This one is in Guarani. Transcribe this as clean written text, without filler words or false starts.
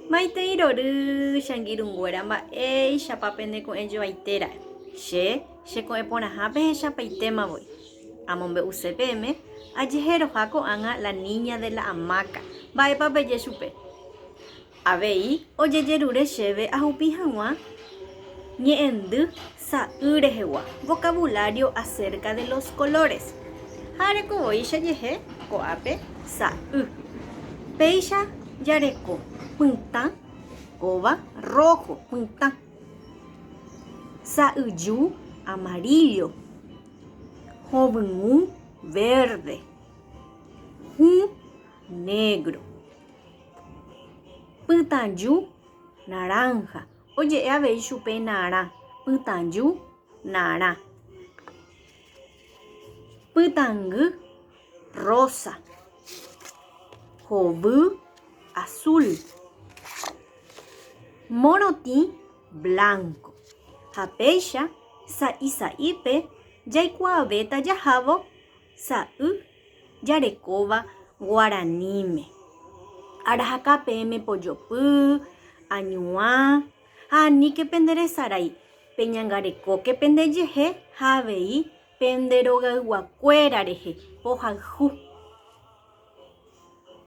Maitei rory, che angirũnguéra, mba'éichapa peneko'ẽjoaite ra'e. Che, cheko'ẽ porãha pehechapaitéma voi. Amombe'use peẽme, ajeheroha ko'ág̃a la niña de la hamaca. Mba'épa peje chupe? Avei ojejerure chéve ahupi hag̃ua ñe'ẽndy sa'y rehegua, vocabulario acerca de los colores. Ha areko voi chejehe ko'ápe sa'y. Péicha jareko pytã, kóva rojo, pytã. Sa'yju, amarillo. Hovyũ, verde. Hũ, negro. Pytãju, naranja. Oje'e avei chupe narã. Pytãju, narã. Pytãngy, rosa. Hovy, azul. Morotĩ, blanco. Ha péicha sa'i sa'ípe jaikuaavéta jahávo sa'y jarekóva guaraníme. Arahaka peẽme pojopy, añuã, ha aníke penderesarái, peñangarekóke pendejehe ha avei pende rogayguakuéra rehe, pohayhu.